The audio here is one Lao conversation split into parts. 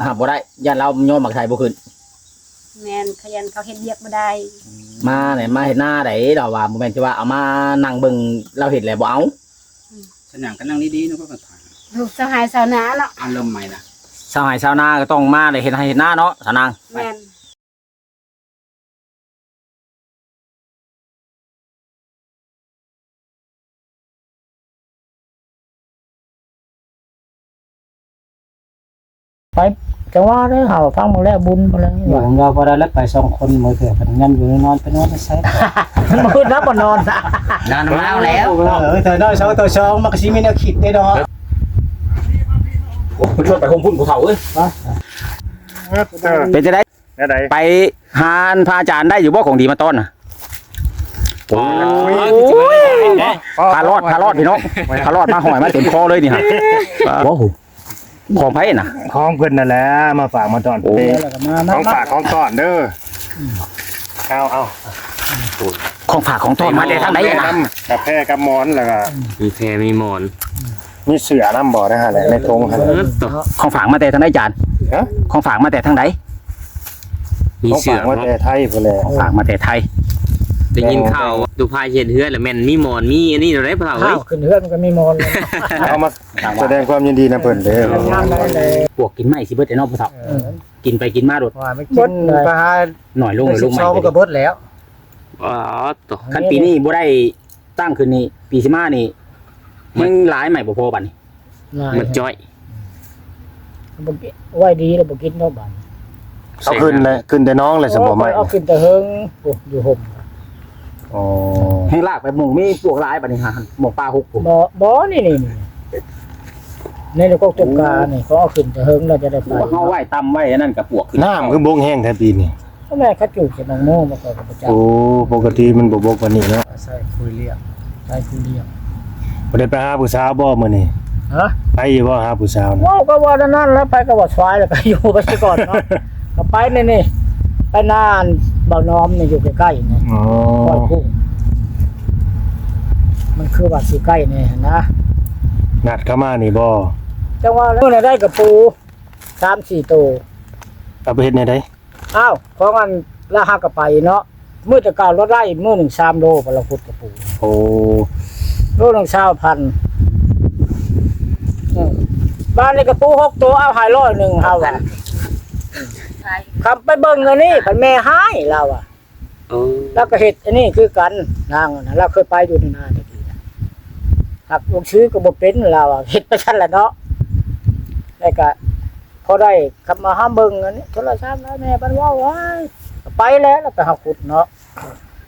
ຮັບບໍ່ໄດ້ ຢ້ານລາວຍ້ອນໝາກໄທບໍ່ຂຶ້ນ. ແມ່ນ ຂະຫຍັນ ເຂົາເຮັດວຽກບໍ່ໄດ້. ມານີ້ມາເຮັດນາໃດ ລາວວ່າ ບໍ່ແມ່ນຊິວ່າເອົາມານັ່ງເບິ່ງລາວເຮັດແລ້ວບໍ່ເອົາ. ອືມ ສະຫຍັງກໍນັ່ງດີໆເນາະ ເພາະວ່າ ລູກຊາວໄຮ່ຊາວນາເນາະ ເອົາເລີ່ມໃໝ່ນະ ຊາວໄຮ່ຊາວນາກໍຕ້ອງມາໄດ້ເຮັດໄຮ່ເຮັດນາເນາະ ສາວນາງ. ແມ່ນ. ໄປ ຈັ່ງວ່າເດ້ ເຮົາຟັງເບິ່ງແລ້ວບຸນບໍ່ແລ້ວ ຢູ່ຂອງເຮົາບໍ່ໄດ້ແລ້ວ ໄປສອງຄົນ ມື້ເທື່ອເພິ່ນຍັນຢູ່ນອນ ໄປນອນໃສ ມື້ນຳບໍ່ນອນ ນອນນຳລາວແລ້ວ. ເອີ ເທື່ອໜ້ອຍສອງຕໍ່ສອງ ມັນກໍຊິມີແນວຄິດເດ້ເນາະ. ໂອ້ ເພິ່ນຊວນໄປໂຮມບຸນຜູ້ເຖົ້າເອີຍ. ເປັນຈັ່ງໃດ? ແນວໃດ? ໄປຫາພະອາຈານໄດ້ຢູ່ບໍ່ຂອງດີມາຕ້ອນນະ? ໂອ້ຍ ພາລອດ ພາລອດພີ່ນ້ອງ ພາລອດມາຫ້ອຍມາເຕັມຄໍເລີຍນີ້ຮະ. ໂອ້ໂຫ ຂອງໃຜນະ? ຂອງເພິ່ນນັ້ນແຫຼະ ມາຝາກມາຕ້ອນ. ໂອ້ ຂອງຝາກຂອງຕ້ອນເດີ. ເອົາ ເອົາ ຂອງຝາກຂອງຕ້ອນມາແຕ່ທາງໃດນະ? ກາແຟກັບໝອນ ແລ້ວກໍມີແພມີໝອນ. ມີເສື້ອນຳບໍ່ ໃນຫັ້ນແຫຼະ ໃນຖົງຫັ້ນ? ເອີ ຂອງຝາກມາແຕ່ທາງໃດຈານ? ຮະ? ຂອງຝາກມາແຕ່ທາງໃດ? ມີເສື້ອ ຂອງຝາກມາແຕ່ໄທພຸ້ນແຫຼະ. ຂອງຝາກມາແຕ່ໄທ. ໄດ້ຍິນຂ່າວວ່າຕູ້ພາຍເຮັດເຮືອນແລ້ວແມ່ນມີໝອນ ມີອັນນີ້ແນວໃດພໍ່ເຖົ້າເອີຍ? ຂຶ້ນເຮືອນມັນກໍມີໝອນ. ເອົາມາສະແດງຄວາມຍິນດີນຳເພິ່ນເດີ. ປວກກິນໄມ້ຊິເບິດແລ້ວເນາະພໍ່ເຖົ້າ. ເອີ ກິນໄປກິນມາໂດດ ວ່າມັນກິນໄປຫາໜ້ອຍລົງ ໜ້ອຍລົງ ໄມ້ມັນກໍເບິດແລ້ວ. ອໍ ຄັນປີນີ້ບໍ່ໄດ້ ຕັ້ງຂຶ້ນນີ້ ປີຊິມານີ້ ມັນຫຼາຍໄມ້ບໍ່ພໍບາດນີ້ ມັນຈ້ອຍ. ບໍ່ກິນ ໄວ້ດີແລ້ວບໍ່ກິນດອກບາດນີ້. ເອົາຂຶ້ນແຫຼະ ຂຶ້ນແຕ່ໜອງແຫຼະ ສະບໍ່ໄມ້ ເອົາຂຶ້ນແຕ່ເທິງ ໂອ້ ຢູ່ຮົ່ມ. ອໍ ແຮ່ງລາກໄປໝ່ອງມີປວກຫຼາຍບາດນີ້ຫາ ໝ່ອງປ່າຮົກພຸ້ນ. ບໍ່ ບໍ່ ນີ້ ນີ້ ນີ້ ໃນກົກຕົກການີ້ ເຂົາເອົາຂຶ້ນແຕ່ເທິງແລ້ວຈະໄດ້ໄປ. ເຮົາໄວ້ຕ່ຳໄວ້ ອັນນັ້ນກໍປວກຂຶ້ນ. ນ້ຳຄືບົກແຮງແທ້ປີນີ້? ກໍແມ່ນເຂົາຈູກໃສ່ໝາກໂມ ມັນກໍບໍ່ຈັກ. ໂອ້ ປົກກະຕິມັນບໍ່ບົກປານນີ້ເນາະ. ໃຊ້ຄຸຍລ້ຽງ ໃຊ້ຄຸຍລ້ຽງ. ບໍ່ໄດ້ໄປຫາຜູ້ສາວບໍ່ມື້ນີ້? ຮະ? ໄປຢູ່ບໍ່ຫາຜູ້ສາວນະ? ເວົ້າກໍເວົ້າແນວນັ້ນແຫຼະ ໄປກໍເວົ້າສວາຍແລ້ວ ໄປຢູ່ໄປຊິກ່ອນເນາະ. ກໍໄປນີ້ ນີ້ ໄປນາອັນເບົານ້ອມນີ້ ຢູ່ໃກ້ໆນີ້. ອໍ ກ້ອຍກຸ້ງ ມັນຄືວ່າຊິໃກ້ແດ່ຫັ້ນນະ. ນັດເຂົ້າມານີ້ບໍ່? ຈັ່ງວ່າແລ້ວ ມື້ນັ້ນໄດ້ກະປູສາມສີ່ໂຕ. ເອົາໄປເຮັດແນວໃດ? ອ້າວ ຂອງອັນລາວຫາກໍໄປເນາະ ມື້ແຕ່ເກົ່າລາວໄດ້ມື້ໜຶ່ງສາມໂລ ພະລາວຂຸດກະປູ. ໂອ້ ໂລໜຶ່ງຊາວພັນ. ເອີ ບາດນີ້ກະປູຫົກໂຕ ເອົາໃຫ້ຮ້ອຍໜຶ່ງ ເຮົາວ່າ. ຄຳໄປເບິ່ງອັນນີ້ ພັນແມ່ຮ້າຍ ລາວວ່າ. ເອີ ລາວກໍເຮັດອັນນີ້ຄືກັນ ນາງນະ ລາວເຄີຍໄປຢູ່ນາແຕ່ກີ້ນະ. ຫາກລົງຊື້ກໍບໍ່ເປັນ ລາວວ່າ ເຮັດໄປຊັ້ນແຫຼະເນາະ. ແລ້ວກໍ ພໍໄດ້ກັບມາຫາເບິ່ງອັນນີ້ໂທລະສັບ ແລ້ວແມ່ເພິ່ນເວົ້າ ໂອ້ຍ ໄປແລ້ວ ແລ້ວໄປຫາຂຸດເນາະ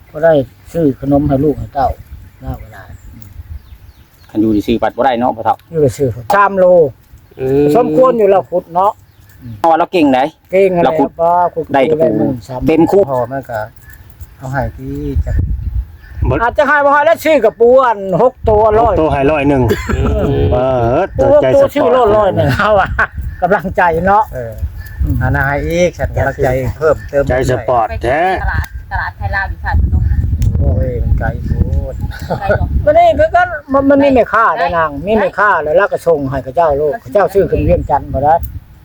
ພໍໄດ້ຊື້ຂະໜົມໃຫ້ລູກໃຫ້ເຕົ້າ ລາວກໍໄດ້. ຄັນຢູ່ຊື່ໆ ບັດບໍ່ໄດ້ເນາະພໍ່ເຖົ້າ. ຢູ່ຊື່ໆ ສາມໂລ. ເອີ ສົມຄວນຢູ່ລາວຂຸດເນາະ. ເພາະວ່າລາວເກັ່ງໃດ໋. ເກັ່ງຫັ້ນແຫຼະ ລາວຂຸດ ໄດ້ກະປູເຕັມຄຸ. ພໍມັນກໍ ເອົາໃຫ້ທີ່ຈັກ ອາດຈະໃຫ້ບໍ່ໃຫ້ແລ້ວ ຊື້ກະປູອັນຫົກໂຕຮ້ອຍ ຫົກໂຕໃຫ້ຮ້ອຍໜຶ່ງ. ເອີ ເອີ ໂຕໃຈສະປອດ ຊື້ໂລດຮ້ອຍໜຶ່ງ ເຮົາວ່າກຳລັງໃຈເນາະ. ເອີ ອືມ ອັນນັ້ນໃຫ້ອີກ ສັດກຳລັງໃຈເພີ່ມເຕີມ ໃຈສະປອດແທ້. ຕະຫຼາດ ຕະຫຼາດໄທລາວຢູ່ທາດພະນົມ. ໂອ້ຍ ມັນໄກໂພດ. ໄກບໍ່? ມັນນີ້ຄືກັນ ມັນ ມັນມີແມ່ຄ້າເດ້ນາງ ມີແມ່ຄ້າ ແລ້ວລາວກໍສົ່ງໃຫ້ເຂົາເຈົ້າໂລດ ເຂົາເຈົ້າຊື້ຂຶ້ນວຽງຈັນບໍ່ໄດ້.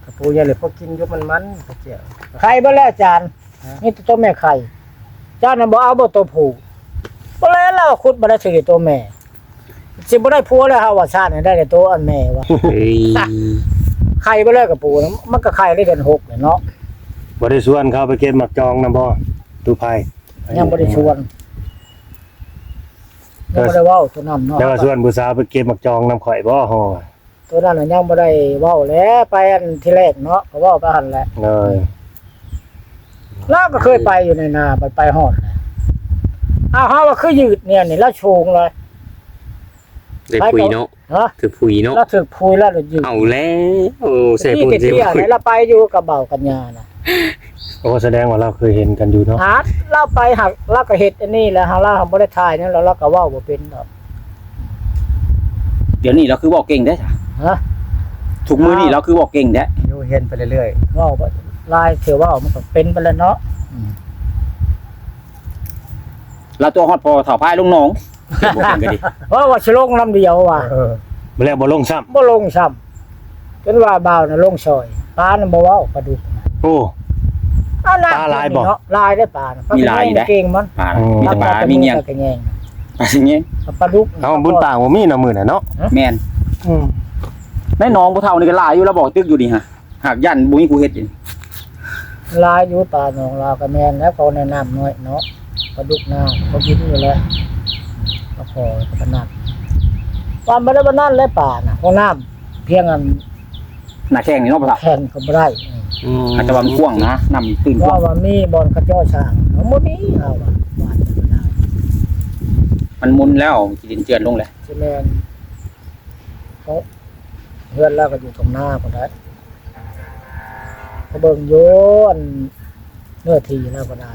ກະປູໃຫຍ່ເລີຍ ພໍກິນຢູ່ມັນໆ ເຂົາເຈົ້າ. ໄຂ່ເບິດແລ້ວອາຈານ. ຮະ? ມີແຕ່ໂຕແມ່ໄຂ່. ເຈົ້ານັ້ນບໍ່ເອົາບໍ່ໂຕຜູ້? ບໍ່ແລ້ວ ລາວຂຸດບໍ່ໄດ້ ຊິໄດ້ໂຕແມ່. ຊິບໍ່ໄດ້ຜົວແລ້ວ ເຮົາວ່າຊາດໃຫ້ໄດ້ແຕ່ໂຕອັນແມ່ວ່າ. ເອີຍ ໄຂ່ເບິດແລ້ວກະປູນະ ມັນກໍໄຂ່ໄດ້ເດືອນຫົກແລ້ວເນາະ. ບໍ່ໄດ້ຊວນເຂົາໄປເກັບໝາກຈອງນຳບໍ່? ຕູ້ໄພ ຍັງບໍ່ໄດ້ຊວນ ຍັງບໍ່ໄດ້ເວົ້າໂຕນັ້ນເນາະ. ແຕ່ວ່າຊວນຜູ້ສາວໄປເກັບໝາກຈອງນຳຂ້ອຍບໍ່? ໂຕນັ້ນນະຍັງບໍ່ໄດ້ເວົ້າແຫຼະ ໄປອັນທີແລກເນາະ ກໍເວົ້າໄປຫັ້ນແຫຼະ. ເອີ ລາວກໍເຄີຍໄປຢູ່ໃນນາ ໄປ ໄປຮອດແລ້ວ. ອ້າວ ເຮົາວ່າຄືຍືດແນວນີ້ ລາວສູງເລີຍ. ໄດ້ຜຸຍເນາະ. ຮະ? ຖືກຜຸຍເນາະ. ລາວຖືກຜຸຍ ລາວຍືດ. ເອົາແລ້ວ ໂອ້ ໃສ່ຜົນ ໃສ່ຜຸຍ. ລາວໄປຢູ່ກັບເບົາກັນຍານະ. ໂອ້ ສະແດງວ່າລາວເຄີຍເຫັນກັນຢູ່ເນາະ. ຫາ ລາວໄປຫາ ລາວກໍເຮັດອັນນີ້ແຫຼະ ຫາລາວບໍ່ໄດ້ຖ່າຍຫຍັງ ແລ້ວລາວກໍເວົ້າບໍ່ເປັນດອກ. ດຽວນີ້ລາວຄືເວົ້າເກັ່ງແທ້ຊະ? ຮະ? ທຸກມື້ນີ້ລາວຄືເວົ້າເກັ່ງແທ້? ຢູ່ເຫັນໄປເລື້ອຍໆ ເວົ້າຫຼາຍເທື່ອເວົ້າມັນກໍເປັນໄປແລ້ວເນາະ. ອືມ ລາວຕົວະຮອດພໍ່ເຖົ້າພາຍລົງໜອງ. ບໍ່ເປັນກໍດີ ເວົ້າວ່າຊິລົງນຳດຽວວ່າ. ເອີ ບໍ່ແລ້ວບໍ່ລົງຊ້ຳ ບໍ່ລົງຊ້ຳ ຈົນວ່າບ່າວນະລົງຊ່ອຍ ໄປ ປານະບໍ່ເວົ້າ ປາດຸກ. ໂອ້ ເອົາ ນ້ຳປາຫຼາຍບໍ່? ເນາະ ຫຼາຍເດ້ປານະ. ມີຫຼາຍຢູ່ເດ້ ເກັ່ງມັນ ປານະ. ອືມ ມີແຕ່ປາມີງຽງ ປາສະແງງ ປາສະແງງ ປາດຸກ. ເອົາ ບຸນຕາບໍ່ມີນະມື້ນັ້ນເນາະ. ແມ່ນ. ອືມ ໃນໜອງຜູ້ເຖົ້ານີ້ກໍຫຼາຍຢູ່ລະບໍ່ ຕຶກຢູ່ນີ້ຫະ. ຫາກຢ້ານບໍ່ມີຜູ້ເຮັດນີ້. ຫຼາຍຢູ່ ປາໜອງລາວກໍແມ່ນແລ້ວ ເພາະໃນນ້ຳນ້ອຍເນາະ ປາດຸກນາກໍກິນຢູ່ແລ້ວ ປາຄໍກໍປານນັ້ນ. ປານບໍ່ໄດ້ປານນັ້ນແຫຼະປານະ ເພາະນ້ຳພຽງອັນ ໜ້າແຂ້ງນີ້ເນາະ ປາເຖົ້າ ແຂ້ງກໍບໍ່ໄດ້. ອືມ ອືມ ອາດຈະວ່າມັນກວ້າງນະ ນ້ຳຕື້ນກວ້າງ. ເພາະວ່າມີບ່ອນເຂົາເຈາະສ້າງ ມັນບໍ່ມີ ເຮົາວ່າ ບ້ານນະ ມັນມົນແລ້ວ ຂີ້ດິນເຈື່ອນລົງແລ້ວ ຊິແມ່ນ. ເຮົາ ເຮືອນລາວກໍຢູ່ທົ່ງນາພຸ້ນແຫຼະ ກໍເບິ່ງຢູ່ ອັນ ເນື້ອທີ່ລາວກໍໄດ້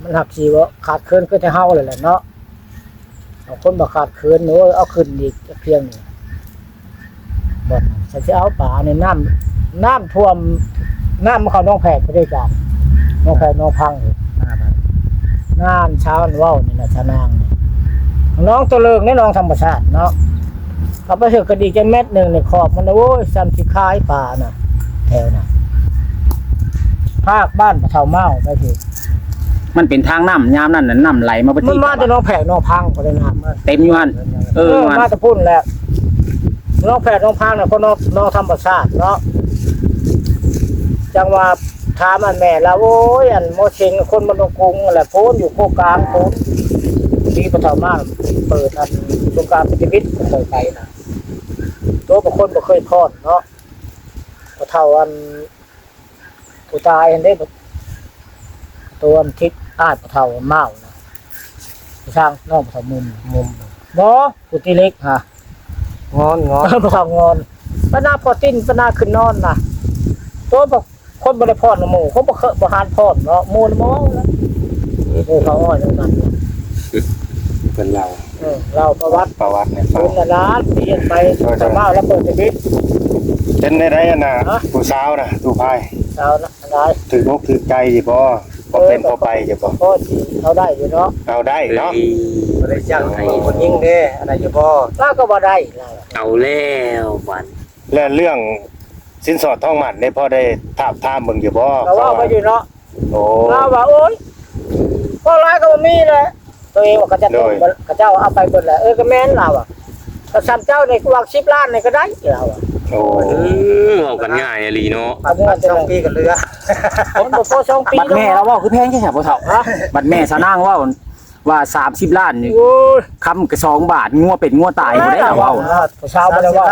ມັນຫາກຊິບໍ່ຂາດເຂີນຄືແຕ່ເຮົາແຫຼະເນາະ. ບາງຄົນບໍ່ຂາດເຂີນ ໂອ້ຍ ເອົາຂຶ້ນອີກຈັກພຽງນີ້ ບໍ່ ຊິເອົາປາໃນນ້ຳ ນ້ຳຖ້ວມ ນ້ຳມັນເຂົ້າໜອງແພກໄປເດ້ຈານ ໜອງແພກໜອງພັງ ນານຊາວເວົ້ານີ້ນະ ຊາວນາງນີ້ ໜອງຕົວເລິງໃນໜອງທຳມະຊາດເນາະ. ເອົາໄປເຖິງກະດີກຈັກແມັດໜຶ່ງນີ້ ຂອບມັນ ໂອ້ຍ ສ່ຳຊິຂາຍປານະ ແຖວນະ ພາກບ້ານປະເຖົ້າເມົາໄປພີ້. ມັນເປັນທາງນ້ຳ ຍາມນັ້ນນະ ນ້ຳໄຫຼມາເບິດ ມັນມາແຕ່ໜອງແພກໜອງພັງພຸ້ນແຫຼະ ນ້ຳເຕັມຢູ່ຫັ້ນ. ເອີ ເອີ ມາແຕ່ພຸ້ນແຫຼະ ໜອງແພກໜອງພັງນະ ກໍໜອງ ໜອງທຳມະຊາດເນາະ. ຈັ່ງວ່າ ຖາມອັນແມ່ລາວ ໂອ້ຍ ອັນໝໍເສັງ ຄົນບ້ານດົງກຸງຫັ້ນແຫຼະ ໂພນຢູ່ໂຄກາງໂພນ ທີ່ປະເຖົ້າມາເປີດອັນສົງການປະຕິວິດ ເຄີຍໄປນະ ໂຕບາງຄົນບໍ່ເຄີຍພອນເນາະ. ປະເຖົ້າອັນຜູ້ຕາຍຫັ້ນເດ້ ໂຕອັນທິດອ້າຍປະເຖົ້າເມົານະ ຊ່າງນ້ອງປະເຖົ້າມຸມ ມຸມ ບໍ່ ຜູ້ຕິເລັກຫະ ງອນ ງອນ ເອີ ປະເຖົ້າງອນ ປະນາພໍ່ຕິນ ປະນາຂຶ້ນນອນນະ ໂຕ ຄົນບໍ່ໄດ້ພອນນຳໝູ່ ຄົນບໍ່ເຄີຍ ບໍ່ຫານພອນເນາະ ໝູ່ນະບໍ່ເວົ້ານະ. ເອີ ເຂົາອ້ອຍນຳກັນ ເພິ່ນເລົ່າ ເອີ ເລົ່າປະຫວັດ ປະຫວັດໃຫ້ຟັງ ເພິ່ນນະນານຊິເຮັດໄປ ໂດຍ ແຕ່ວ່າລະເປີດທະວິດ ເປັນໄດ້ໃດອັນນະ ຮະ ຜູ້ສາວນະ ຕູ້ພາຍ ສາວນະ ອັນໃດ ຖືກອົກຖືກໃຈຢູ່ບໍ່? ບໍ່ເປັນພໍໄປຢູ່ບໍ່? ພໍຊິເອົາໄດ້ຢູ່ເນາະ ເອົາໄດ້ເນາະ ເອີຍ ບໍ່ໄດ້ຈ້າງໃຫ້ຜູ້ຍິງເດ້ ອັນນັ້ນຢູ່ບໍ່? ລາວກໍບໍ່ໄດ້ ລາວ ເອົາແລ້ວບັດ ແລະເລື່ອງສິນສອດທອງໝັ້ນເດ້ ພໍໄດ້ທາບທາມເບິ່ງຢູ່ບໍ່? ລາວເວົ້າໄປຢູ່ເນາະ ໂອ້ ລາວວ່າ ໂອ້ຍ ເວົ້າຫຼາຍກໍບໍ່ມີແຫຼະ ໂຕເອງວ່າເຂົາເຈົ້າ ໂດຍ ເຂົາເຈົ້າເອົາໄປເບິດແລ້ວ ເອີ ກໍແມ່ນລາວວ່າ ກໍສ່ຳເຈົ້ານີ້ກະຫວັງສິບລ້ານນີ້ກໍໄດ້ລາວວ່າ ໂອ້ ອືມ ເວົ້າກັນງ່າຍອີ່ຫຼີເນາະ ບັດ ບັດສອງປີກໍເຫຼືອ ມັນບໍ່ພໍສອງປີ ບັດແມ່ລາວເວົ້າຄືແພງແທ້ຊະພໍ່ເຖົ້າ ຮະ ບັດແມ່ສານາງເວົ້າ ວ່າສາມສິບລ້ານນີ້ ໂອ້ຍ ຄຳກະສອງບາດ ງົວເປັນງົວຕາຍບໍ່ໄດ້ລາວເວົ້າ ຜູ້ສາວບໍ່ໄດ້ເວົ້າ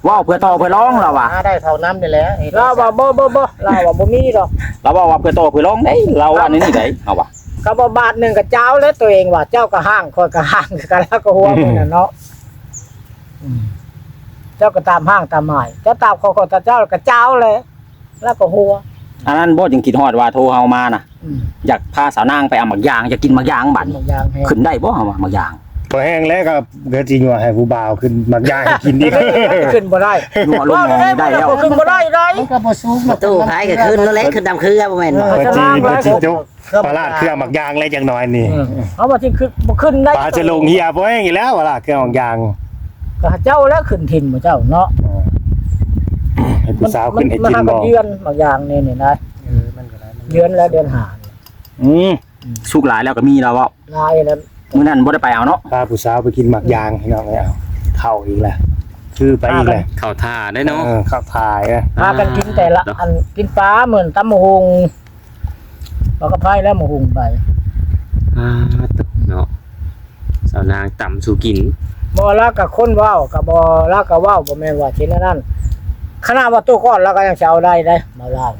ເວົ້າເພື່ອຕໍ່ເພື່ອລອງລາວວ່າ ຫາໄດ້ເທົ່ານຳນີ້ແຫຼະ ລາວວ່າບໍ່ ບໍ່ ບໍ່ ລາວວ່າບໍ່ມີດອກ ລາວເວົ້າວ່າເພື່ອຕໍ່ເພື່ອລອງເດ້ ລາວວ່າແນວນີ້ໄດ໋ ເຮົາວ່າ ຄຳວ່າບາດໜຶ່ງກະຈາວແລ້ວ ໂຕເອງວ່າເຈົ້າກະຫ້າງ ຂ້ອຍກະຫ້າງຄືກັນ ລາວກະຫົວມື້ນັ້ນເນາະ ອືມ ເຈົ້າກະຕາມຫ້າງຕາມໝາຍ ເຈົ້າຕາມຂ້ອຍ ຂ້ອຍຕາມເຈົ້າ ລາວກະຈາວແລ້ວ ລາວກະຫົວ ອັນນັ້ນບໍ່ຈຶ່ງຄິດຮອດວ່າໂທເຮົາມານະ ອືມ ຢາກພາສາວນາງໄປເອົາໝາກຢາງ ຢາກກິນໝາກຢາງບາດນີ້ ໝາກຢາງແຮງ ຂຶ້ນໄດ້ບໍ່ເຮົາວ່າໝາກຢາງ? ບໍ່ແຮງແລ້ວກໍ ກໍຊິຍົວໃຫ້ຜູ້ບ່າວຂຶ້ນໝາກຢາງໃຫ້ກິນອີກ ຂຶ້ນບໍ່ໄດ້ ຍົວລົງມອງນີ້ໄດ້ແລ້ວ ຂຶ້ນບໍ່ໄດ້ໄດ໋ ມັນກໍບໍ່ສູງດອກ ຕູ້ພາຍກໍຂຶ້ນແລ້ວແຫຼະ ຂຶ້ນນຳເຄືອບໍ່ແມ່ນບໍ່? ເອີ ເພິ່ນຊິ ເພິ່ນຊິຈົກປະຫຼາດເຄືອໝາກຢາງແລ້ວຈັກໜ້ອຍນີ້ ເອີ ເຮົາວ່າຊິຂຶ້ນ ບໍ່ຂຶ້ນໄດ້ ປາຈະລົງເຫຍບໍ່ແຮງອີກແລ້ວ ປະຫຼາດເຄືອໝາກຢາງ ກໍເຈົ້າແລ້ວຂຶ້ນຖິ່ນໝູ່ເຈົ້າເນາະ ເອີ ໃຫ້ຜູ້ສາວຂຶ້ນໃຫ້ກິນບໍ່? ມັນຫາກໍເດືອນໝາກຢາງນີ້ນີ້ນະ ເອີ ມັນກໍໄດ້ ເດືອນລະເດືອນຫ້າ ອືມ ສຸກຫຼາຍແລ້ວກໍມີລາວເວົ້າ ຫຼາຍແລ້ວ ມື້ນັ້ນບໍ່ໄດ້ໄປເອົາເນາະ ພາຜູ້ສາວໄປກິນໝາກຢາງພີ່ນ້ອງເອີຍ ເອົາ ເຂົ້າອີກແລ້ວ ຄືໄປອີກແລ້ວ ເຂົ້າທ່າໄດ້ເນາະ ເອີ ເຂົ້າທ່າເອີຍ ພາກັນກິນແຕ່ລະ ເນາະ ອັນ ກິນປາ ມື້ນັ້ນຕຳບັກຫຸ່ງ ປາກະໄພແລ້ວໝາກຫຸ່ງໄປ ອ່າ ໂຕເນາະ ສາວນາງຕຳສູ່ກິນ ບໍ່ ລາວກໍຄົນເວົ້າກໍບໍ່ ລາວກໍເວົ້າບໍ່ແມ່ນວ່າຊິແນວນັ້ນ ຂະໜາດວ່າໂຕກ້ອນລາວກໍຍັງຊິເອົາໄດ້ເດ້ ມາລາວ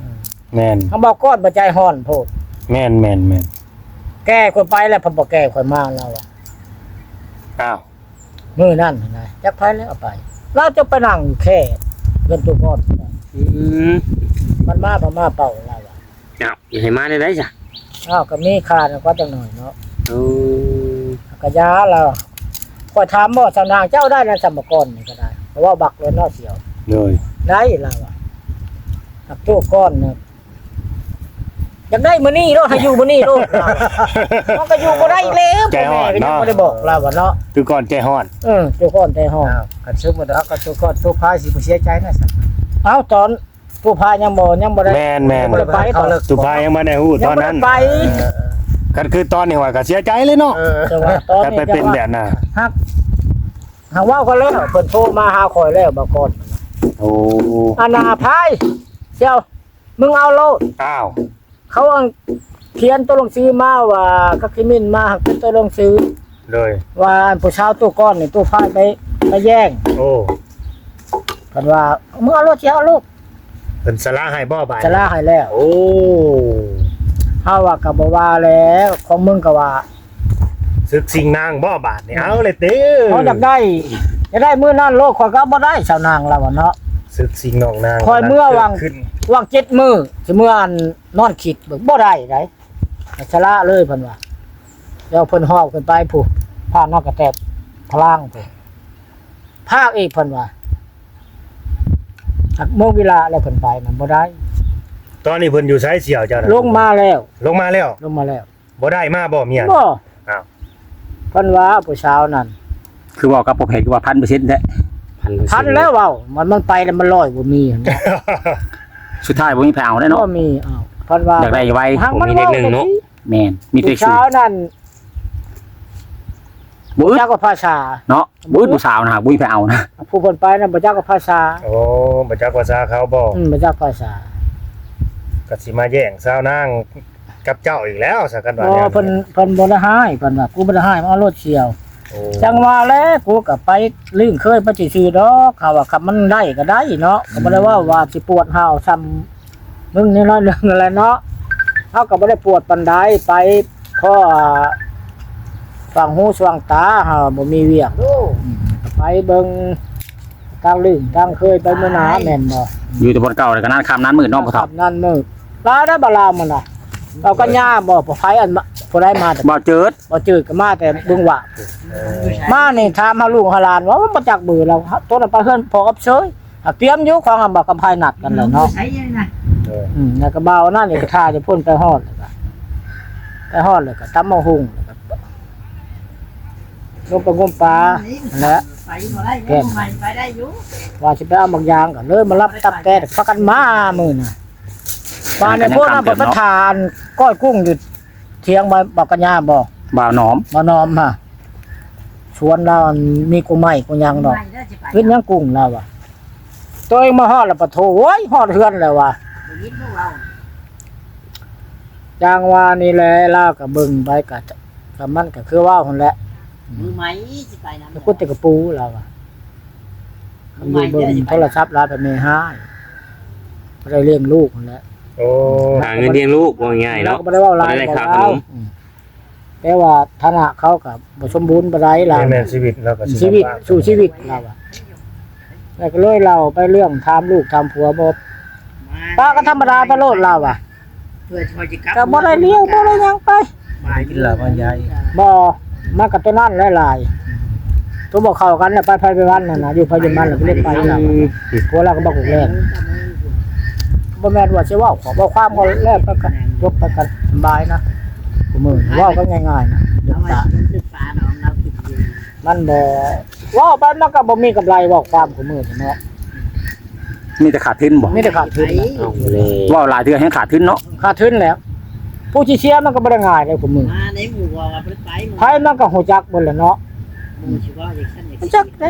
ແມ່ນ ຄຳເວົ້າກ້ອນບໍ່ໃຈຮ້ອນໂພດ ແມ່ນໆໆ ແກ່ຂ້ອຍໄປແລ້ວ ເພິ່ນບໍ່ແກ່ຂ້ອຍມາ ລາວວ່າ ອ້າວ ມື້ນັ້ນຫັ້ນນະ ຈັກໃຜແລ້ວເອົາໄປ ລາວຈະໄປນັ່ງແຄ່ເຮືອນໂຕກ້ອນ ອືມ ມັນມາ ເພິ່ນມາເປົ່າ ລາວວ່າ ອ້າວ ຢາກໃຫ້ມາແນວໃດຊະ? ອ້າວ ກໍມີຄ່ານຳກັນຈັກໜ້ອຍເນາະ ໂອ້ ກໍຢ່າລາວ ຂ້ອຍຖາມບໍ່ ສາວນາງ ເຈົ້າໄດ້ນຳສຳມະກອນນີ້ກໍໄດ້ ເພາະວ່າບັກໂລດເນາະ ສຽວ ໂດຍ ໄດ້ລາວວ່າ ຫາກໂຕກ້ອນນະ ຢາກໄດ້ມື້ນີ້ໂລດ ໃຫ້ຢູ່ມື້ນີ້ໂລດ ມັນກໍຢູ່ບໍ່ໄດ້ອີກແລ້ວ ໃຈຮ້ອນເນາະ ບໍ່ໄດ້ບອກລາວວ່າເນາະ ໂຕກ້ອນໃຈຮ້ອນ ເອີ ໂຕກ້ອນໃຈຮ້ອນ ອ້າວ ຄັນສົມມຸດວ່າເຮົາກໍໂຕກ້ອນໂຕພາຍຊິບໍ່ເສຍໃຈນະ ເອົ້າ ຕອນ ຜູ້ພາຍັງບໍ່ ຍັງບໍ່ໄດ້ ແມ່ນໆ ຍັງບໍ່ໄດ້ໄປຕອນ ຕູ້ພາຍັງບໍ່ໄດ້ຮູ້ຕອນນັ້ນ ຍັງບໍ່ໄດ້ໄປ ເອີ ຄັນຄືຕອນນີ້ວ່າກໍເສຍໃຈເລີຍເນາະ ເອີ ແຕ່ວ່າຕອນນີ້ ຄັນໄປເປັນແບບນັ້ນ ຫາກ ຫາກເວົ້າກັນແລ້ວ ເພິ່ນໂທມາຫາຂ້ອຍແລ້ວບາງກ່ອນ ໂອ້ ອັນນ່າ ພາຍ ສ່ຽວ ມຶງເອົາໂລດ ອ້າວ ເຂົາອັນຂຽນຕົວໜັງສືມາວ່າ ກັກກິມິນມາ ເປັນຕົວໜັງສື ໂດຍ ວ່າອັນຜູ້ສາວຕູ້ກ່ອນນີ້ ຕູ້ພາຍໄປ ໄປແຍ່ງ ໂອ້ ເພິ່ນວ່າ ມຶງເອົາໂລດ ຊິເອົາລູກ ເພິ່ນສະຫຼະໃຫ້ບໍ່ບາດ ສະຫຼະໃຫ້ແລ້ວ ໂອ້ ເຮົາວ່າກໍບໍ່ວ່າແລ້ວ ຂອງມຶງກໍວ່າ ສຶກຊິງນາງບໍ່ບາດນີ້ ເອີ ເອົາເລີຍຕິ ເຮົາຢາກໄດ້ ຢາກໄດ້ມື້ນັ້ນໂລດ ຂ້ອຍກໍເອົາບໍ່ໄດ້ ສາວນາງລາວວ່າເນາະ ສຶກຊິງນ້ອງນາງ ຂ້ອຍເມື່ອຫວ່າງ ຫວ່າງເຈັດມື້ ຊິເມື່ອອັນ ນອນຄິດເບິ່ງ ບໍ່ໄດ້ໃດ ສະຫຼະເລີຍເພິ່ນວ່າ ແລ້ວເພິ່ນຫອບຂຶ້ນໄປພຸ້ນ ຜ່ານນອກກະແຕບພະລາງພຸ້ນ ພາກອີກເພິ່ນວ່າ ຈັກໂມງເວລາແລ້ວເພິ່ນໄປນຳບໍ່ໄດ້ ຕອນນີ້ເພິ່ນຢູ່ໃສສ່ຽວເຈົ້ານະ ລົງມາແລ້ວ ລົງມາແລ້ວ ລົງມາແລ້ວ ບໍ່ໄດ້ມາບໍ່ເມຍ ບໍ່ ອ້າວ ເພິ່ນວ່າຜູ້ສາວນັ້ນ ຄືເວົ້າກັບພໍ່ແພດຄືວ່າພັນເປີເຊັນແທ້ ພັນເປີເຊັນ ພັນແລ້ວເວົ້າ ມັນ ມັນໄປແລ້ວມັນຮ້ອຍບໍ່ມີຫັ້ນນະ ສຸດທ້າຍບໍ່ມີໃຜເອົາໄດ້ເນາະ ບໍ່ມີ ເອົາ ເພິ່ນວ່າຢາກໄດ້ໄວ ຫາກມັນເວົ້າ ບໍ່ມີເລກໜຶ່ງເນາະ ແມ່ນ ມີແຕ່ສູນ ຜູ້ສາວນັ້ນ ບໍ່ອຶດ ຈັກວ່າພາສາເນາະ ບໍ່ອຶດຜູ້ສາວນະ ບໍ່ມີໃຜເອົານະ ຜູ້ເພິ່ນໄປນະ ບໍ່ຈັກວ່າພາສາ ໂອ້ ບໍ່ຈັກພາສາເຂົາບໍ່ ອືມ ບໍ່ຈັກພາສາ ກໍຊິມາແຍ່ງສາວນາງ ກັບເຈົ້າອີກແລ້ວ ສາກັນວ່າ ບໍ່ ແນວນີ້ ເພິ່ນ ເພິ່ນບໍ່ໄດ້ຮ້າຍ ເພິ່ນວ່າ ກູບໍ່ໄດ້ຮ້າຍ ມາເອົາໂລດສ່ຽວ ໂອ້ ຈັ່ງວ່າແຫຼະ ກູກໍໄປລຶ້ງເຄີຍໄປຊື່ໆດອກ ເຂົາວ່າຄັນມັນໄດ້ກໍໄດ້ເນາະ ກໍບໍ່ໄດ້ເວົ້າວ່າຊິປວດຮ້າວຊ່ຳມຶງນີ້ນ້ອຍໜຶ່ງຫັ້ນແຫຼະເນາະ ເຮົາກໍບໍ່ໄດ້ປວດປານໃດ ໄປພໍຟັງຫູຟັງຕາ ເຮົາບໍ່ມີວຽກ ອືມ ກໍໄປເບິ່ງ ຕ່າງລຶ້ງຕ່າງເຄີຍໄປມື້ໜ້າແມ່ນບໍ່? ຢູ່ແຕ່ບ່ອນເກົ່າ ແລ້ວກໍນານຄ່ຳນານມືດເນາະ ພໍ່ເຖົ້າ ນານຄ່ຳນານມືດ ລາວໄດ້ບໍ່ລາວມັນນະ ເອົາກັນຍາບໍ່? ຜູ້ໃຜອັນມາ ຜູ້ໃດມາແຕ່ ບໍ່ເຈີດ ບໍ່ເຈີດກໍມາແຕ່ບຶງຫວາ ເອີ ມານີ້ຖາມຫາລູກຫາຫຼານວ່າ ບໍ່ຈັກເບີລາວ ໂຕນັ້ນໄປເຮືອນພໍ່ກັບເຊີຍ ຫາກຕຽມຢູ່ ຂອງອັນບໍ່ ກຳໄພນັດກັນແລ້ວເນາະ ເອີ ອືມ ແລ້ວກໍບ່າວນັ້ນນີ້ກໍຖ້າຢູ່ພຸ້ນ ໄປຮອດແລ້ວກໍ ໄປຮອດແລ້ວກໍຕຳໝາກຫຸ່ງ ແລ້ວກໍ ລົງໄປງົມປາຫັ້ນແຫຼະ ໄປບໍ່ໄດ້ ແມ່ນ ໄປໄດ້ຢູ່ ວ່າຊິໄປເອົາໝາກຢາງ ກໍເລີຍມາລັບຕັບແຕ່ ພາກັນມາມື້ນະ ບາດນີ້ພວກນັ້ນ ເພິ່ນໄປຖ້າອັນກ້ອຍກຸ້ງຢູ່ຖຽງບ່າວກັນຍາບໍ່? ບ່າວໜອມ ບ່າວໜອມຫັ້ນ ສວນລາວມີກົງໄມ້ກົງຫຍັງດອກ ເຮັດຫຍັງກຸ້ງລາວວ່າ ໂຕເອງມາຮອດແລ້ວປະໂທ ໂອ້ຍ ຮອດເຮືອນແລ້ວວ່າ ຈັ່ງວ່ານີ້ແຫຼະ ລາວກໍເບິ່ງໄປ ກໍ ກໍມັນກໍຄືເວົ້າຫັ້ນແຫຼະ ມື້ໃໝ່ຊິໄປນຳ ແຕ່ກຸດແຕ່ກະປູລາວວ່າ ຢູ່ເບິ່ງໂທລະສັບລາວໄປແມ່ຮ້າຍ ບໍ່ໄດ້ລ້ຽງລູກຫັ້ນແຫຼະ ໂອ້ ຫາເງິນລ້ຽງລູກ ເວົ້າງ່າຍໆເນາະ ລາວກໍບໍ່ໄດ້ເວົ້າຫຼາຍ ບໍ່ໄດ້ຄ່າຂະໜົມ ອືມ ແຕ່ວ່າຖານະເຂົາກໍບໍ່ສົມບູນປານໃດລາວ ແມ່ນໆ ຊີວິດລາວກໍຊິ ຊີວິດ ສູ້ຊີວິດລາວວ່າ ແລ້ວກໍເລີຍເລົ່າໄປເລື່ອງຖາມລູກຖາມຜົວ ບໍ່ ປະກໍທຳມະດາໄປໂລດລາວວ່າ ກໍບໍ່ໄດ້ລ້ຽງບໍ່ໄດ້ຫຍັງໄປ ກິນເຫຼົ້າມັນຢາອີກ ບໍ່ ມັນກໍຕົວນັ້ນຫຼາຍໆ ຕົວບໍ່ເຂົ້າກັນແລ້ວ ໄປໃຜໄປມັນນັ້ນນະ ຢູ່ໃຜຢູ່ມັນແລ້ວ ກໍເລີຍໄປລາວ ອືມ ຜົວລາວກໍບັກແລ້ວ ບໍ່ແມ່ນວ່າຊິເວົ້າ ຂໍເວົ້າຄວາມກໍແລ້ວໄປກັນ ຈົບໄປກັນ ສະບາຍນະ ຄູ່ມື້ເວົ້າກັນງ່າຍໆນະ ມັນບໍ່ ເວົ້າໄປມັນກໍບໍ່ມີກຳໄລ ເວົ້າຄວາມຄູ່ມື້ນີ້ເນາະ ມີແຕ່ຂາດທຶນບໍ່? ມີແຕ່ຂາດທຶນນະ ເວົ້າຫຼາຍເທື່ອແຮ່ງຂາດທຶນເນາະ ຂາດທຶນແລ້ວ ຜູ້ຊິເສຍມັນກໍບໍ່ໄດ້ງ່າຍເດ້ຄູ່ມື້ ມາໃນໝູ່ວ່າບໍ່ໄດ້ໄປ ໃຜມັນກໍຮູ້ຈັກເບິດແຫຼະເນາະ ໝູ່ຊິເວົ້າຈັ່ງຊັ້ນ ຮູ້ຈັກເດ້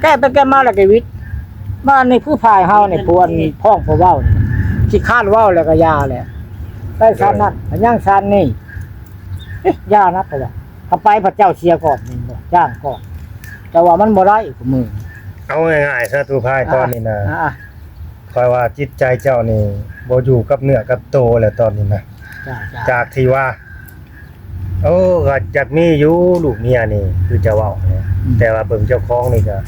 ແກ້ໄປແກ້ມາແລ້ວກໍວິດ ບ້ານນີ້ຄືຝ່າຍເຮົານີ້ ຜູ້ອັນພ້ອງຜູ້ເວົ້ານີ້ ຂີ້ຄ້ານເວົ້າແລ້ວກໍຢ່າແຫຼະ ໄປຊານນັ້ນ ຍັງຊານນີ້ ເອີ ຢ່ານະ ເຂົາວ່າ ຖ້າໄປພະເຈົ້າເສຍກ່ອນແມ່ນບໍ່ ຈ້າງກ່ອນ ແຕ່ວ່າມັນບໍ່ໄດ້ຄູ່ມື້ ເອົາງ່າຍໆຊະ ຕູ້ພາຍ ອ່າ ຕອນນີ້ນະ ອ່າ ຂ້ອຍວ່າຈິດໃຈເຈົ້ານີ້ບໍ່ຢູ່ກັບເນື້ອກັບໂຕແລ້ວຕອນນີ້ນະ ຈ້າໆ ຈາກທີ່ວ່າ ໂອ້ ກໍຢາກມີຢູ່ລູກເມຍນີ້ ຄືເຈົ້າເວົ້ານີ້ ອືມ ແຕ່ວ່າເບິ່ງເຈົ້າຂອງນີ້ກໍ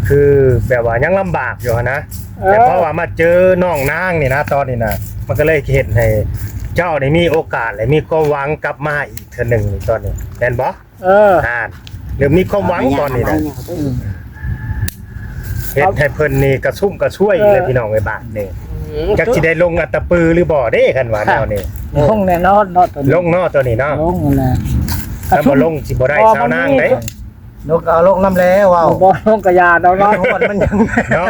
ຄືແບບວ່າຍັງລຳບາກຢູ່ຫັ້ນນະ ເອີ ແຕ່ເພາະວ່າມາເຈີນ້ອງນາງນີ້ນະ ຕອນນີ້ນະ ມັນກໍເລີຍເຮັດໃຫ້ເຈົ້ານີ້ມີໂອກາດ ແລະ ມີຄວາມຫວັງກັບມາອີກເທື່ອໜຶ່ງນີ້ ຕອນນີ້ ແມ່ນບໍ່? ເອີ ອ່າ ເລີ່ມມີຄວາມຫວັງຕອນນີ້ນະ ອືມ ເຮັດໃຫ້ເພິ່ນນີ້ກະຊຸ່ມກະຊວຍ ເອີ ເລີຍພີ່ນ້ອງເອີຍ ບາດນີ້ ອືມ ຈັກຊິໄດ້ລົງອັດຕະປືຫຼືບໍ່ເດ້ ຄັນວ່າແນວນີ້ ລົງແນ່ນອນເນາະ ຕົວນີ້ ລົງເນາະ ຕົວນີ້ເນາະ ລົງຫັ້ນແຫຼະ ຄັນບໍ່ລົງຊິບໍ່ໄດ້ ບໍ່ ສາວນາງເດ້ ບໍ່ມີ ນົກກໍເອົາລົງນຳແລ້ວ ເວົ້າ ບໍ່ລົງກະຢ່າດອກເນາະ ມັນຮ້ອນ ມັນຫຍັງເນາະ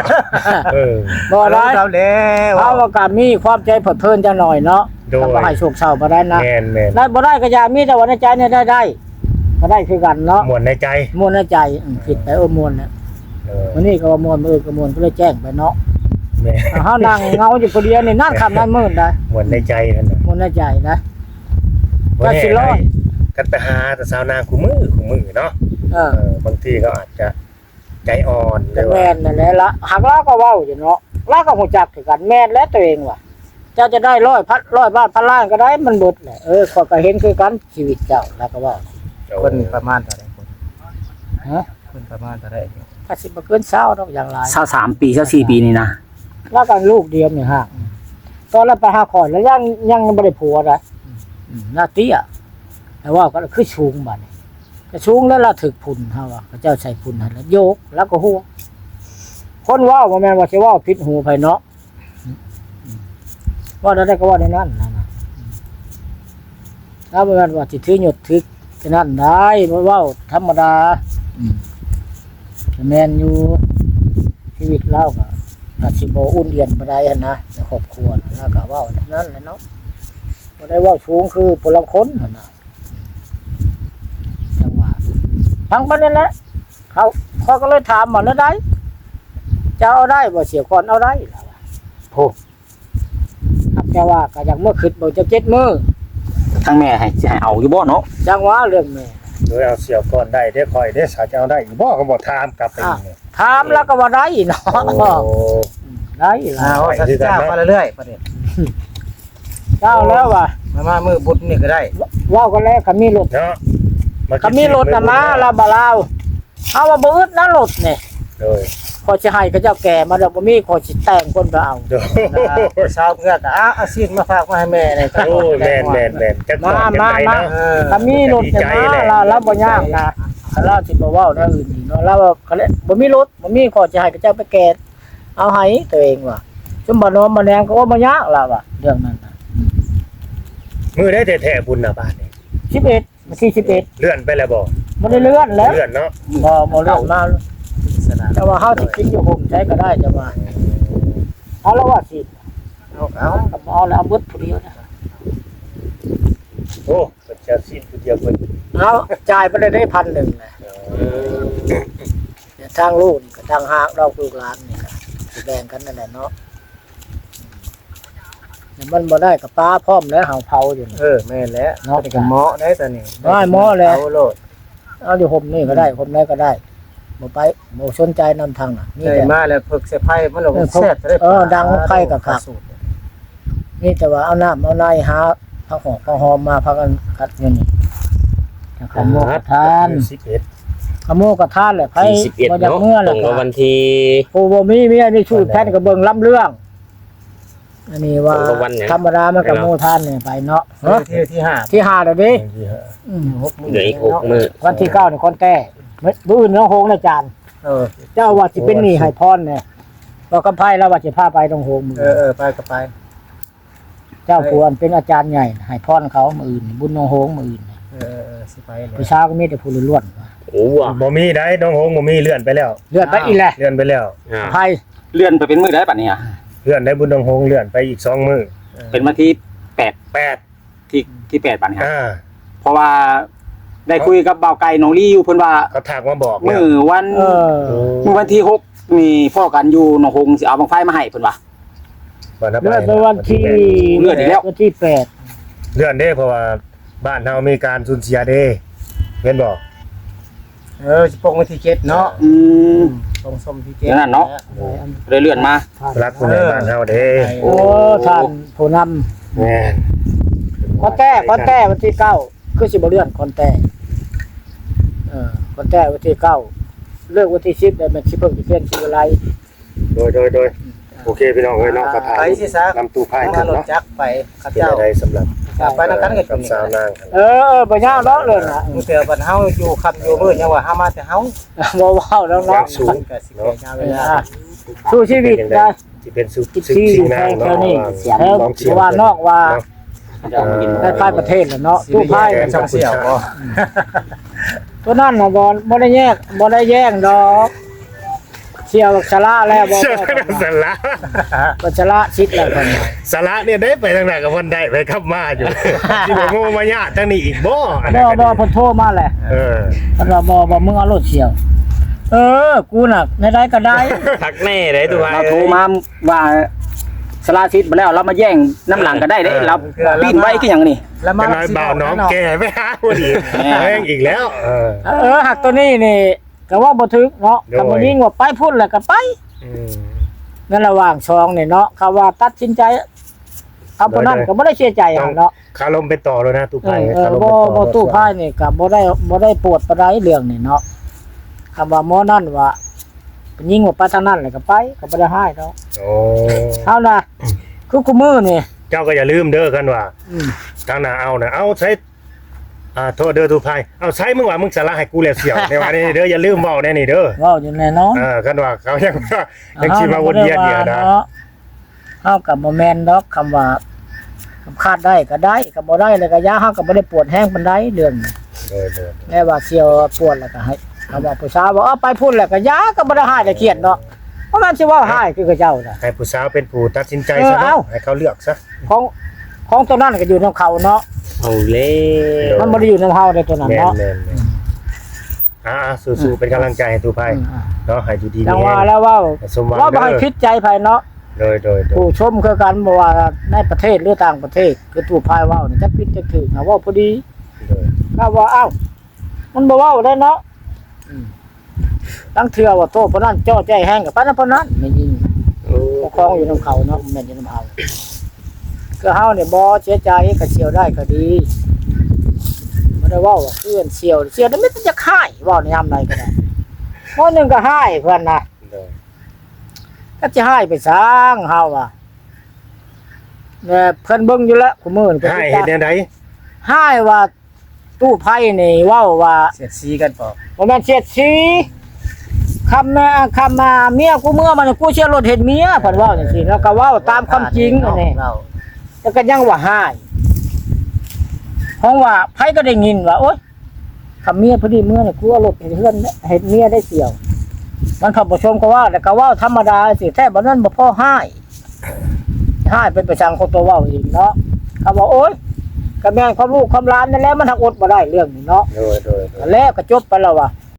ເອີ ບໍ່ໄດ້ ເອົາລົງນຳແລ້ວ ເຮົາກໍມີຄວາມໃຈເພີດເພີນຈັກໜ້ອຍເນາະ ໂດຍ ກໍບໍ່ໃຫ້ໂສກເສົ້າປານໃດນະ ແມ່ນໆ ໄດ້ບໍ່ໄດ້ກໍຢ່າ ມີແຕ່ວ່າໃນໃຈນີ້ໄດ້ ໄດ້ ກໍໄດ້ຄືກັນເນາະ ມ່ວນໃນໃຈ ມ່ວນໃນໃຈ ອືມ ຄິດໄປ ເອີ ມ່ວນແຫຼະ ເອີ ມື້ນີ້ກໍວ່າມ່ວນ ມື້ອື່ນກໍມ່ວນ ກໍເລີຍແຈ້ງໄປເນາະ ແມ່ນ ເຮົານັ່ງເຫງົາຢູ່ຜູ້ດຽວນີ້ ນານຄ່ຳນານມື້ໄດ໋ ມ່ວນໃນໃຈຫັ້ນນະ ມ່ວນໃນໃຈໄດ໋ ບໍ່ແນ່ ຈັກຊິລອດ ຄັນໄປຫາແຕ່ສາວນາງຄູ່ມື້ ຄູ່ມື້ເນາະ ເອີ ເອີ ບາງທີກໍອາດຈະໃຈອ່ອນ ກໍແມ່ນນັ້ນແຫຼະລະ ຫາກລາວກໍເວົ້າຢູ່ເນາະ ລາວກໍຮູ້ຈັກຄືກັນ ແມ່ນແຫຼະຕົວເອງວ່າ ເຈົ້າຈະໄດ້ຮ້ອຍພັນ ຮ້ອຍບາດ ພັນລ້ານກໍໄດ້ ມັນເບິດແຫຼະ ເອີ ຂ້ອຍກໍເຫັນຄືກັນ ຊີວິດເຈົ້າ ລາວກໍເວົ້າ ໂອ້ ຄົນປະມານເທົ່າໃດຄົນ? ຮະ? ຄົນປະມານເທົ່າໃດ? ກໍຊິບໍ່ເກີນຊາວດອກ ຢ່າງຫຼາຍ ຊາວສາມປີ ຊາວສີ່ປີນີ້ນະ ລາວກໍລູກດຽວນີ້ຮະ ຕອນລາວໄປຫາຂ້ອຍ ລາວຍັງ ຍັງບໍ່ໄດ້ຜົວໄດ໋ ອືມ ລາວເຕ້ຍ ແຕ່ວ່າກໍຄືສູງບາດນີ້ ກໍສູງແລ້ວລາວຖືກຝຸ່ນ ເຮົາວ່າ ເຂົາເຈົ້າໃສ່ຝຸ່ນໃຫ້ລາວໂຍກ ລາວກໍຫົວ ຄົນເວົ້າບໍ່ແມ່ນວ່າຊິເວົ້າຜິດຫູໃຜເນາະ ເວົ້າແນວໃດກໍເວົ້າແນວນັ້ນນະ ລາວບໍ່ແມ່ນວ່າຊິຖືຍົດຖືອັນນັ້ນໄດ້ ເວົ້າທຳມະດາ ອືມ ກໍແມ່ນຢູ່ ຊີວິດລາວກໍ ກໍຊິບໍ່ອຸ່ນອຽນປານໃດຫັ້ນນະ ໃນຄອບຄົວນະ ລາວກໍເວົ້າແນວນັ້ນແຫຼະເນາະ ບໍ່ໄດ້ເວົ້າສູງຄືຜູ້ລາງຄົນຫັ້ນນະ ຈັ່ງວ່າ ຟັງປານນັ້ນແຫຼະ ເຂົາ ຂ້ອຍກໍເລີຍຖາມວ່າແນວໃດ ເຈົ້າເອົາໄດ້ບໍ່? ສ່ຽວກ່ອນເອົາໄດ້ ລາວວ່າ ໂອ້ ຫາກແຕ່ວ່າກໍຢາກເມືອຄິດເບິ່ງຈັກເຈັດມື້ ທາງແມ່ໃຫ້ ຊິໃຫ້ເອົາຢູ່ບໍ່ເນາະ? ຈັ່ງວ່າເລື່ອງແມ່ ໂດຍ ເອົາສ່ຽວກ່ອນໄດ້ເດ້ ຂ້ອຍເດ້ ສາວຈະເອົາໄດ້ຢູ່ບໍ່? ກໍບໍ່ຖາມກັບໄປອີກນີ້ ອ່າ ຖາມລາວກໍວ່າໄດ້ເນາະ ໂອ້ ອືມ ໄດ້ລາວ ອ່າ ວ່າຊິຈາກມາເລື້ອຍໆ ປະເດັນ ເຈົ້າແລ້ວວ່າ ມາ ມາມື້ບຸນນີ້ກໍໄດ້ ເວົ້າກັນແລ້ວ ຄັນມີລົດເນາະ ຄັນມີລົດນະມາ ລາວບໍ່ລາວ ເຮົາວ່າບໍ່ອຶດນະລົດນີ້ ໂດຍ ຂ້ອຍຊິໃຫ້ເຂົາເຈົ້າແກ່ມາດອກ ບໍ່ມີ ຂ້ອຍຊິແຕ່ງຄົນໄປເອົາ ໂດຍ ອ່າ ຜູ້ສາວເພື່ອກໍ ອ່າ ເອົາຊີ້ນມາຝາກມາໃຫ້ແມ່ແດ່ ໂອ້ຍ ແມ່ນໆໆ ຈັກ ມາ ມາ ມາ ເອີ ກໍມີລົດ ດີໃຈ ມາ ແຫຼະ ລາວ ລາວບໍ່ຍາກນະ ລາວຊິບໍ່ເວົ້າແນວອື່ນອີກເນາະ ລາວວ່າ ບໍ່ມີລົດ ບໍ່ມີ ຂ້ອຍຊິໃຫ້ເຂົາເຈົ້າໄປແກ່ ເອົາໃຫ້ຕົວເອງວ່າ ຊຸມບໍ່ນອມບໍ່ແນມກໍ ໂອ້ ບໍ່ຍາກລາວວ່າ ເລື່ອງນັ້ນນະ ມື້ໃດແທ້ໆ ບຸນນະບາດນີ້? ສິບເອັດ ວັນທີສິບເອັດ ເລື່ອນໄປແລ້ວບໍ່? ບໍ່ໄດ້ເລື່ອນແລ້ວ ເລື່ອນເນາະ ບໍ່ ບໍ່ເລື່ອນມາ ແຕ່ວ່າເຮົາຊິກິນຢູ່ໂຮມໃສກໍໄດ້ ແຕ່ວ່າເອົາລະວ່າຊິ ເອົາ ເອົາ ເອົາລະເອົາເບິດຜູ້ດຽວນະ ໂອ້ ເພິ່ນຈະຊີ້ນຜູ້ດຽວເພິ່ນ ເອົາ ຈ່າຍໄປໄດ້ ໄດ້ພັນໜຶ່ງນະ ເອີ ແຕ່ທາງລູກນີ້ກໍຕ່າງຫາກດອກ ລູກຫຼານນີ້ກໍຊິແບ່ງກັນນັ້ນແຫຼະເນາະ ແຕ່ມັນບໍ່ໄດ້ກໍປາພ້ອມແລ້ວ ເຮົາເຜົາຢູ່ນີ້ ເອີ ແມ່ນແຫຼະເນາະ ກໍເໝາະໄດ໋ຕອນນີ້ ໄດ້ເໝາະແລ້ວ ເອົາໂລດ ເອົາຢູ່ຮົ່ມນີ້ກໍໄດ້ ຮົ່ມໃດກໍໄດ້ ບໍ່ໄປ ບໍ່ສົນໃຈນຳທາງນັ້ນ ມີແຕ່ ໄດ້ມາແລ້ວເພິກໃສ່ໄຟ ມັນລະ ເອີ ແຊບ ເອີ ດັງໄຟກໍຄັກ ມີແຕ່ວ່າເອົານ້ຳເອົາໃນ ຫາຜັກຫອມ ຜັກຫອມມາ ພາກັນກັດຢູ່ນີ້ ຂ້າວໝູກກະທານ ສິບເອັດ ຂ້າວໝູກກະທານແຫຼະ ໃຜບໍ່ຢາກເມືອແລ້ວ ກໍວັນທີ ຜູ້ບໍ່ມີເມຍມີຊູ້ແຜ່ນກໍເບິ່ງລຳເລື່ອງ ອັນນີ້ວ່າທຳມະດາ ມັນກໍໝູ່ທ່ານນີ້ໄປເນາະ ທີ ທີຫ້າ ທີຫ້າແລ້ວເດ້ ອືມ ເຫຼືອອີກຫົກມື້ ວັນທີເກົ້ານີ້ຄົນແຕ້ ມື້ອື່ນນ້ອງໂຮງນະຈານ ເອີ ເຈົ້າວ່າຊິເປັນໜີ້ໃຫ້ພອນແດ່ ກໍກຳໄພລາວວ່າຊິພາໄປນ້ອງໂຮງມື້ ເອີ ເອີ ໄປກໍໄປ ເຈົ້າຜູ້ອັນເປັນອາຈານໃຫຍ່ໃຫ້ພອນເຂົາມື້ອື່ນ ບຸນນ້ອງໂຮງມື້ອື່ນ ເອີ ເອີ ເອີ ຊິໄປແລ້ວ ຜູ້ສາວກໍມີແຕ່ຜູ້ລ້ວນໆ ໂອ້ ບໍ່ມີໃດ໋ ນ້ອງໂຮງບໍ່ມີ ເລື່ອນໄປແລ້ວ ເລື່ອນໄປອີກແລ້ວ ເລື່ອນໄປແລ້ວ ອ້າວ ໃຜ ເລື່ອນໄປເປັນມື້ໃດບັດນີ້? ເລື່ອນໄດ້ ບຸນນ້ອງໂຮງເລື່ອນໄປອີກສອງມື້ ເປັນວັນທີແປດ ແປດ ທີ ທີແປດບັດນີ້ ອ່າ ເພາະວ່າໄດ້ຄຸຍກັບບ່າວໄກ່ນ້ອງລີຢູ່ ເພິ່ນວ່າ ເຂົາທັກມາບອກແລ້ວ ມື້ວັນ ເອີ ມື້ວັນທີຫົກນີ້ພໍ້ກັນຢູ່ໜອງຫົງ ຊິເອົາບັ້ງໄຟມາໃຫ້ ເພິ່ນວ່າ ເລື່ອນໄປວັນທີ ເລື່ອນອີກແລ້ວ ວັນທີແປດ ເລື່ອນເດ້ ເພາະວ່າບ້ານເຮົາມີການສູນເສຍເດ້ ແມ່ນບໍ່? ເອີ ຊິປົງວັນທີເຈັດເນາະ ອືມ ປົງສົມທີເຈັດ ນັ້ນເນາະ ເລີຍເລື່ອນມາ ຫຼັກຜູ້ໃຫຍ່ບ້ານເຮົາເດ້ ໂອ້ ທ່ານຜູ້ນຳ ແມ່ນ ຄອນແຕ້ ຄອນແຕ້ວັນທີເກົ້າ ຄືຊິບໍ່ເລື່ອນຄອນແຕ້ ເອີ ຄອນແຕ້ວັນທີເກົ້າ ເລີກວັນທີສິບ ແລ້ວແມ່ນຊິເພິ່ງຊິພຽນຊິວິໄລ ໂດຍ ໂດຍ ໂດຍ ໂອເຄ ພີ່ນ້ອງເອີຍເນາະ ກໍຖ້າ ໄປຊິຊະ ນຳຕູ້ພາຍຂຶ້ນເນາະ ໄປກັບເຈົ້າ ເປັນຈັ່ງໃດສຳລັບ ໄປນຳກັນກໍ ກັບສາວນາງ ເອີ ບໍ່ຍາກດອກເລື່ອງນະ ບາດເທື່ອບັດເຮົາຢູ່ຄ່ຳຢູ່ມືດ ຍັງວ່າເຮົາມາແຕ່ເຮົາ ບໍ່ເວົ້າແລ້ວເນາະ ຍາມສູງ ກໍຊິເວລາ ເອີ ສູ້ຊີວິດໄດ້ ຊິເປັນສຸກ ສິບສີ່ ສິບສີ່ ແຖວນີ້ ແຖວບ້ານນອກວ່າ ໃກ້ໆ ປະເທດແຫຼະເນາະ ຕູ້ພາຍ ຊິໄດ້ແສງສອງສຽວບໍ່? ຕົວນັ້ນນະ ບໍ່ ບໍ່ໄດ້ແຍກ ບໍ່ໄດ້ແຍ່ງດອກ. ສ່ຽວສະຫຼະແລ້ວ ບໍ່ ສະຫຼະ ບໍ່ສະຫຼະ ກໍສະຫຼະສິດແລ້ວເພິ່ນ ສະຫຼະນີ້ໄດ້ໄປທາງໃດກໍບໍ່ໄດ້ ໄປກັບມາຢູ່ ຊິມາໂມມາຍາດທາງນີ້ອີກບໍ່? ບໍ່ ບໍ່ ເພິ່ນໂທມາແລ້ວ ເອີ ເພິ່ນວ່າ ບໍ່ ບໍ່ ມຶງເອົາໂລດສ່ຽວ. ເອີ ກູນະ ແນວໃດກໍໄດ້ ຄັກແນ່ເດ້ ຕູ້ພາຍ ລາວໂທມາວ່າສະຫຼະສິດບໍ່ແລ້ວ ລາວມາແຍ່ງນຳຫຼັງກໍໄດ້ເດ້ ເອີ ລາວປີ້ນໄວຄືຫຍັງນີ້ ລະມາ ຈັກໜ້ອຍບ່າວໜອງແກ່ໄປຫາຜູ້ດີ ແມ່ນ ແມ່ງອີກແລ້ວ ເອີ ເອີ ຫາກໂຕນີ້ນີ້ ກໍເວົ້າບໍ່ຖືກເນາະ ໂດຍ ຄັນຜູ້ຍິງວ່າໄປພຸ້ນແລ້ວກໍໄປ ອືມ ໃນລະຫວ່າງສອງນີ້ເນາະ ເຂົາວ່າຕັດສິນໃຈເອົາຜູ້ນັ້ນ ໂດຍ ກໍບໍ່ໄດ້ເສຍໃຈຫັ້ນເນາະ ຄາລົມໄປຕໍ່ໂລດນະ ຕູ້ພາຍ ເອີ ຄາລົມໄປຕໍ່ ບໍ່ ຕູ້ພາຍນີ້ກໍບໍ່ໄດ້ ບໍ່ໄດ້ປວດປານໃດເລື່ອງນີ້ເນາະ ຄຳວ່າໝໍນັ້ນວ່າຍິງວ່າໄປທາງນັ້ນແລ້ວກໍໄປ ກໍບໍ່ໄດ້ຮ້າຍດອກ ໂອ້ ເຮົານະ ຄືຄູ່ມື້ນີ້ ເຈົ້າກໍຢ່າລືມເດີ ຄັນວ່າ ອືມ ທາງໜ້າເອົານະ ເອົາໃສ ອ່າ ໂທດເດີຕູ້ພາຍ ເອົາໃສ ມຶງວ່າມຶງສະຫຼະໃຫ້ກູແລ້ວສ່ຽວ ແນວວ່ານີ້ເດີ ຢ່າລືມເວົ້າແນວນີ້ເດີ ເວົ້າຢູ່ແນ່ນອນ ເອີ ຄັນວ່າເຂົາຍັງ ຍັງຊິມາວົນວຽນຢູ່ນະ ເຮົາກໍບໍ່ແມ່ນດອກ ຄຳວ່າ ຄາດໄດ້ກໍໄດ້ ຄາດບໍ່ໄດ້ແລ້ວກໍຢ່າ ເຮົາກໍບໍ່ໄດ້ປວດແຮງປານໃດເລື່ອງ ໂດຍ ໂດຍ ແມ່ນວ່າສ່ຽວປວດແລ້ວກໍໃຫ້ ຄຳວ່າຜູ້ສາວວ່າ ເອົາໄປພຸ້ນແລ້ວກໍຢ່າ ກໍບໍ່ໄດ້ຮ້າຍໄດ້ຄຽດເນາະ ບໍ່ແມ່ນຊິເວົ້າຮ້າຍຄືເຂົາເຈົ້ານະ ໃຫ້ຜູ້ສາວເປັນຜູ້ຕັດສິນໃຈ ເອີ ຊະເນາະ ເອົາ ໃຫ້ເຂົາເລືອກຊະ ຂອງ ຂອງຕົວນັ້ນກໍຢູ່ນຳເຂົາເນາະ ເອົາແລ້ວ ມັນບໍ່ໄດ້ຢູ່ນຳເຮົາໃດຕົວນັ້ນເນາະ ແມ່ນ ແມ່ນ ແມ່ນ ອ່າ ສູ້ໆ ເປັນກຳລັງໃຈໃຫ້ຕູ້ໄພ ອືມ ເນາະ ໃຫ້ຢູ່ດີມີແຮງ ຈັ່ງວ່າແລ້ວເວົ້າ ໃຫ້ສົມຫວັງ ເວົ້າບໍ່ໃຫ້ຜິດໃຈໃຜເນາະ ໂດຍ ໂດຍ ໂດຍ ຜູ້ຊົມຄືກັນ ບໍ່ວ່າໃນປະເທດ ຫຼື ຕ່າງປະເທດ ຄືຕູ້ໄພເວົ້ານີ້ ຈັກຜິດຈັກຖືກ ເວົ້າພໍດີ ໂດຍ ກໍວ່າ ອ້າວ ມັນບໍ່ເວົ້າໄດ້ເນາະ ອືມ ລາງເທື່ອວ່າ ໂທ ຜູ້ນັ້ນຈໍ້ແຈ້ແຮງ ກໍປານນັ້ນຜູ້ນັ້ນ ແມ່ນຍິງ ໂອ້ ປົກຄອງຢູ່ນຳເຂົາເນາະ ບໍ່ແມ່ນຢູ່ນຳເຮົາ ຄືເຮົານີ້ບໍ່ເສຍໃຈ ກໍສ່ຽວໄດ້ກໍດີ ບໍ່ໄດ້ເວົ້າວ່າຄືອັນສ່ຽວ ສ່ຽວນີ້ມີແຕ່ຢາກຮ້າຍ ເວົ້າໃນຍາມໃດກໍໄດ້ ມື້ໜຶ່ງກໍຮ້າຍເພິ່ນນະ ໂດຍ ຈັກຊິຮ້າຍໄປສັງ ເຮົາວ່າ ແຕ່ເພິ່ນເບິ່ງຢູ່ແລ້ວ ຄູ່ມື້ນີ້ ຮ້າຍເຮັດແນວໃດ? ຮ້າຍວ່າ ຕູ້ໄພນີ້ເວົ້າວ່າ ສຽດສີກັນບໍ? ບໍ່ແມ່ນສຽດສີ ຄຳ ຄຳວ່າ ເມຍກູເມືອມານີ້ ກູຊິເອົາລົດເຮັດເມຍ ເພິ່ນເວົ້າຈັ່ງຊີ້ ແລ້ວກໍເວົ້າຕາມຄວາມຈິງອັນນີ້ ເວົ້າ ແລ້ວກໍຍັງວ່າຮ້າຍ ເພາະວ່າໃຜກໍໄດ້ຍິນວ່າ ໂອ້ຍ ຄຳເມຍພໍດີເມືອນີ້ ກູເອົາລົດເຮັດເຮືອນ ເຮັດເມຍໄດ້ສ່ຽວ ມັນເຂົ້າປະຊຸມກໍເວົ້າ ແລ້ວກໍເວົ້າທຳມະດາຊີ້ ແທ້ບັດນັ້ນບໍ່ພໍຮ້າຍ ຮ້າຍເປັນໄປສັງ ຄົນຕົວເວົ້າອີກເນາະ ຄຳວ່າ ໂອ້ຍ ກໍແມ່ນຄວາມລູກຄວາມຫຼານນັ້ນແຫຼະ ມັນຫາກອົດບໍ່ໄດ້ເລື່ອງນີ້ເນາະ ໂດຍ ໂດຍ ໂດຍ ແລ້ວກໍຈົບໄປແລ້ວວ່າ